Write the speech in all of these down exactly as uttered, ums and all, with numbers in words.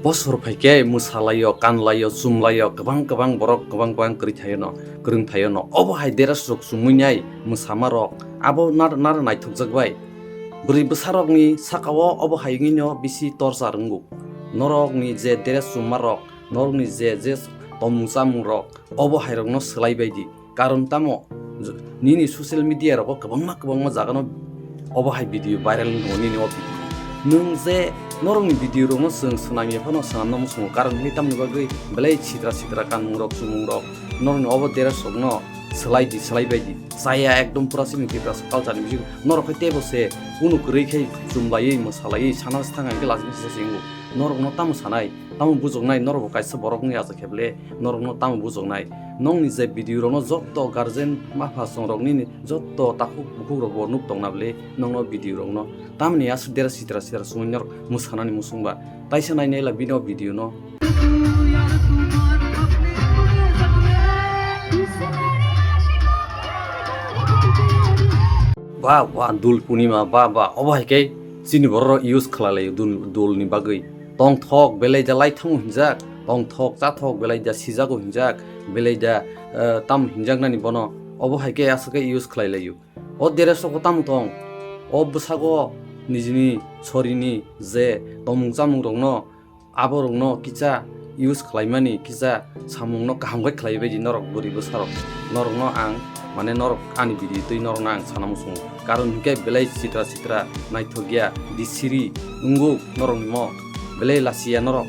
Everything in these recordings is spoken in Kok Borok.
Bosor phaikhe mwsalaio, kanlaio, chumlaio, kwbang kwbang borok kwbang kwbang kwrwi thaio no, kwrwng thaio no. Obo hai dress rok chumui nai mwsama rok, abo nar-, naro naithokjak bai. Bwrwi bwsarokni sakao obo hai wngwino bisi torchar wngo. Norokni je dress chumma rok, norokni je, je tomung chamung rok, obo hai rokno swlai bai di. Karon tamo, j-, nini social media rogo kwbangma kwbangma jagano obo hai video viral wng tongo nini o video. Nwng je norokni video rokno chwng swnam ya phano swnamno muchungo, karon hwnwi tamoni bagwi belai sitra sitra kanmung rok, chumung rok, norokni obo dress rokno swlai di, swlai bai di. Chaya ekdom pura chini Tiprasa culture ni bisingo norok khe teibo se kunu kwrwi khe chumlaiwi, mwsalaiwi, sana swthang hwnkhe lachini sisa se wngo. Norokno tamo sanai? Tamo bujoknai, norokbo kaisa borokni aja khe ble norokno tamo bujoknai? Nongni je video rokno jotto guardian mapha songrok nini jotto takhuk bukhuk rokbo nuk tongna ble nongno video rokno tamoni aswk dera sitra sitra sumui norok mwsanani musungba taisa nainai la bini o video no. Ba, ba, Dul Purnima, ba, ba, obo hai khe chini borok rok use khlai lai dul, dul ni bagwi. Tongthok belai da lai thango hinjak, tongthok chathok belai da sijago hinjak, belai da, eh, tam hinjak nani bono, obo hai khe aswk khe use khlai lai o. O dress rok bo tamo tong, o bwsago nijini sorini je tomung chamung rokno aborokno kisa use khlaimani, kisa samungno kaham khe khlai bai di norok bwrwi bwsarok. Norokno ang, mane, norok ani video twi norokno ang sana muchungo. Karon hinkhe belai sitra sitra naithok ya, disiri wngo norokni mo. Belai lasiya norok.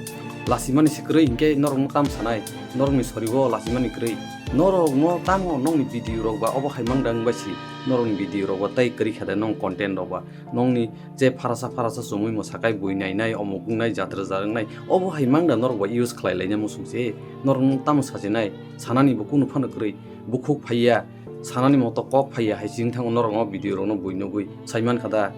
Lasimani se kwrwi hinkhe norokno tam sanai, norokni soribo lasimani kwrwi. Norokno tamo nokni video rok ba obo hai mangda wngbai si, norokni video rok ba tei kwrwi kha de nong content rok ba. Nongni je pharasa pharasa chumui mwsakai bui nainai, omuk wngnai, jatra jar wngnai, obo hai mangda norok bai use khlai laina muchung se. Norok nwng tamo sachinai, sanani bo kunu phano kwrwi, bukhuk phaiya, sanani moto kok phaiya hai chini thango norok o video rokno bui nugui sai mankha da.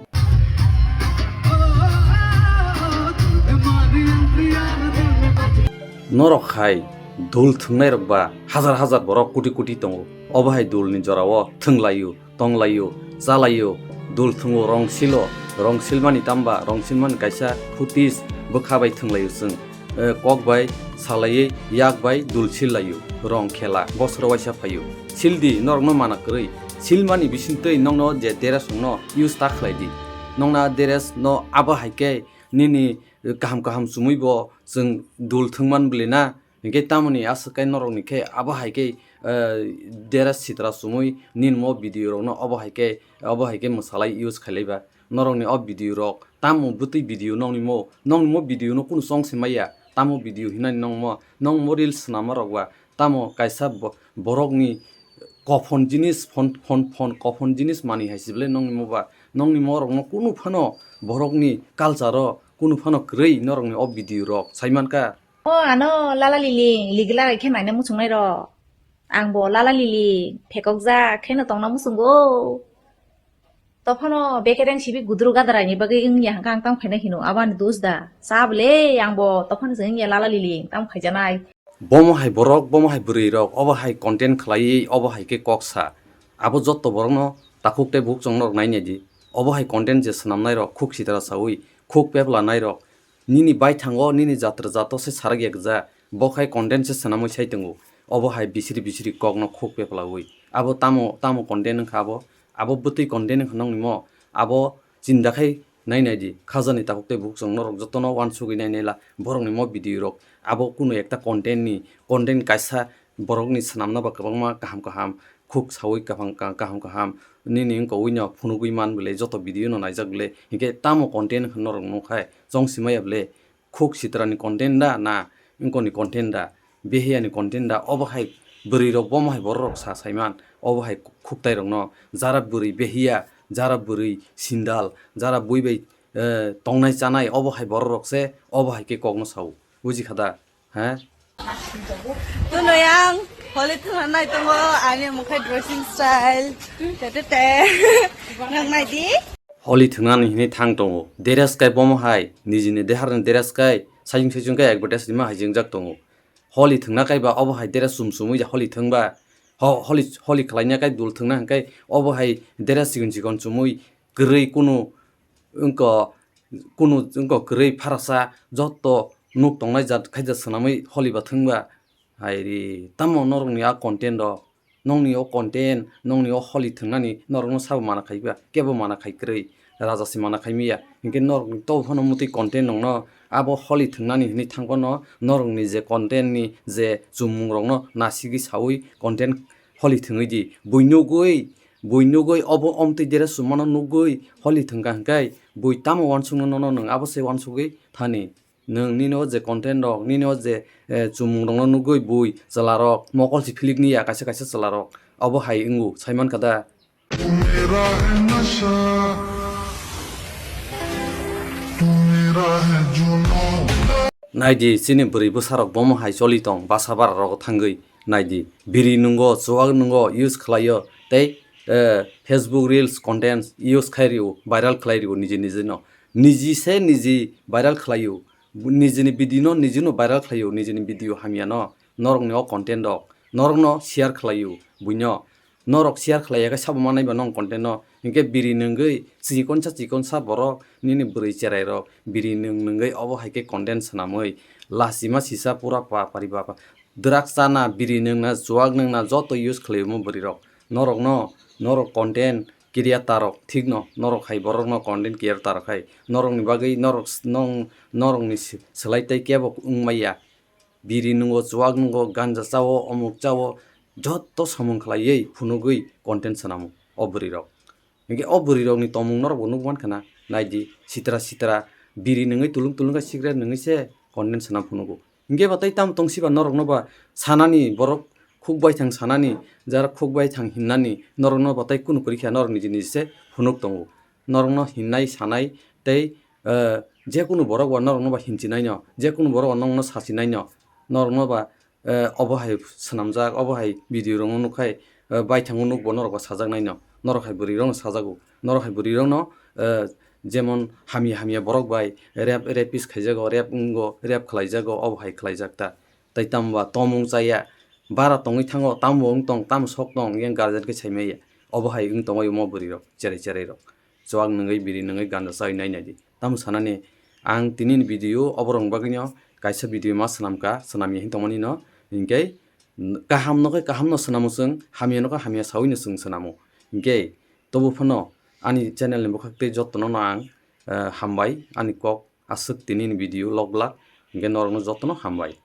Norok hai dul thwngnai rok ba hajar hajar borok koti koti tongo, obo hai dul ni jora o thwng lai o. Tonglaio, chalaio, dul thwngo, rong silo, rong silmani tamba, rong silmani kaisa footage bwkha bai thwnglaio chwng. Eh, kok bai salaiwi, yak bai dul sillaio, rong khela, bosoro waisa phaio. Sildi, norokno mana kwrwi. Silmani bisingtwi nokno je dress rokno use ta khlaidi. Nokna dress no abo hai khe nini kaham kaham chumui bo chwng dul thwngman bwlwi na? Hinkhe tamoni aswk khe norokni khe abo hai khe, eh, dress sitra chumui nini mo video rokno obo hai khe, obo hai khe mwsalai use khailaiba. Norokni o video rok tamo bwtwi video nokni mo, nokni mo video no kunu chong se maya. Tamo video hinani nokmo, nokmo reels swnama rok ba tamo kaisa bo-, borokni kophon jinis phon, phon, phon kophon jinis manwi hai se belai nokni mo ba. Nokni mo rokno kunu phano borokni culture o kunu phano kwrwi norokni o video rok sai mankha. O ano Lala Lili, Ligi Lala khe naina muchungnai rok. Ang bo Lala Lili phekokjak kheno tongna muchungo. Tophano bekereng sibi gudru gadara ni bagwi wngya hwnkha ang tamo khaina hino, abo ani dos da. Cha bwle, ang bo tophano se wngya Lala Lili, tamo khaijanai. Bomo hai borok, bomo hai bwrwi rok, obo hai content khlaiwi, obo hai khe kok sa. Abo jotto borokno takhuk tei bukhuk chwng norok nainai di. Obo hai content je swnamnai rok khuk sitra saui, khuk pepla nai rok, nini baithango, nini jatra jato se sarak ya gwja, bo khai content se swnamwi sai tongo. Obo hai bisiri bisiri kokno khuk peplaui. Abo tamo, tamo content wngkha abo? Abo bwtwi content wngkha nokni mo? Abo chinda khai nainai di. Khajani takhuk tei bukhuk chwng norok jotono uansugwi nainai la. Borokni mo video rok abo kunu ekta content ni, content kaisa borokni swnamna ba kwbangma kaham kaham khuk saui kaham kaham kaham nini wngkha uino phunugwi man bwle joto video no naijak bwle hinkhe tamo content wngkha norok nukha chong simaya bwle khuk sitrani content da na wngkoni content da behiya ni content da obo hai bwrwi rok bomo hai borok rok sa saiman obo hai khuktai rokno jara bwrwi behiya jara bwrwi sindal jara bui bai eh, tongnai chanai obo hai borok rok se obo hai khe kokno sao bujikha da. He? Tuno yang holi thwna nai tongo, ani mokhe dressing style. Te te te. Nang nai di. Holi thwngnani hinwi thang tongo. Dress kai bomo hai, nijini deharni dress kai, sajung sajung kai advertise rima hai jengjak tongo. Holi thwngna kai ba obo hai dress chum chumui holi thwngba. Ho-, holi, holi khlaina kai dul thwngna hwnkhe obo hai dress chikon chikon chumui kwrwi kunu wngkha kunu wngkha kwrwi pharasa joto nuk tongnai jat khaija swnamwi holi ba thwngba. Hai ri, tamo norokni a content rok, nongni o content, nongni o holi thwngnani norokno sabo mana khai ba, kebo mana khai kwrwi, raja se mana khai miya. Hinkhe norokni to phano mutwi content nongno abo holi thwngnani hinwi thang phano norokni je content ni je chumung rokno nasigwi sawi content holi thwngwi di. Bui nugwi, bui nugwi obo omtwi dere sumano nugwi holi thwngkha hinkhe bui tamo uansukno nono nwng abo se uansugwi thani. Nwng nini o je content rok, nini o je, eh, chumung rokno nugwi bui chwla rok mokol si philik niya kaisa kaisa chwla rok. Obo hai wngo, sai mankha da? Naidi, chini bwrwi bwsarok bomo hai choli tong, basa bara rogo thangwi. Naidi, biri nungo, chuwak nungo, use khlaio, tei, eh, Facebook reels content use khai rio, viral khlai rio niji niji no. Niji se niji viral khlaio. Nijini video no nijino viral khlaio, nijini video hamya no. Norokni o content rok, norokno share khlaio, buino. Norok share khlaiya khe sabo manai ba nong content no. Hinkhe biri nungwi chikonsa chikonsa borok nini bwrwi cherai rok biri nung nungwi obo hai khe content swnamwi lachima sisa pura pa pari ba pa. Drugs chana, biri nungna, chuwak nungna joto use khlai omo bwrwi rok. Norokno, norok content creator rok thikno, norok hai borokno content creator rok hai. Norokni bagwi norok s-, nong-, norokni si-, swlai tei kebo wng maya. Biri nungo, chuwak nungo, ganja chao, omuk chao, joto samung khlaiwi phunugwi content swnamo o bwrwi rok. Hinkhe o bwrwi rokni tomung norok bo nukmankha na, naidi, sitra sitra, biri nungwi tulung tulung khe cigarette nungwi se content swnam phunugo. Hinkhe ba tei tamo tongsiba norokno ba sanani borok khuk baithang sanani, jara khuk baithang hinnani norokno ba tei kunu kwrwi kha norok niji niji se phunuk tongo. Norokno hinnai sanai tei, eh, jekunu borok ba norokno ba hinchinaino, jekunu borok ba nokno sachinaino, norokno ba, eh, obo hai swnamjak, obo hai video rokno nukkhai, eh, baithango nukbo norok ba sajaknaino, norok hai bwrwi rokno sajago, norok hai bwrwi rokno, eh, jemon hamya hamya borok bai rape, rapist khaijago, rape wngo, rape khlaijago, obo hai khlaijak ta. Tei tamo ba tomung chaya, bara tongwi thango, tamo wng tong, tamo sok tong, yang guardian khe saimaya. Obo hai wng tongwi omo bwrwi rok, cherai cherai rok. Chuwak nungwi, biri nungwi, ganja chawi nai nai di. Tamo sanani, ang tini ni video oborok ni bagwi no kaisa video ma swnam ka, swnam ya hin tongmani no, hinkhe kaham no khe kaham no swnamo chwng, hamya no khe hamya sawi no chwng swnamo. Hinkhe tobo phano ani channel ni bwkhak tei joto no ang, eh, hambai, ani kok aswk tini ni video lok glak, hinkhe norok no joto no hambai.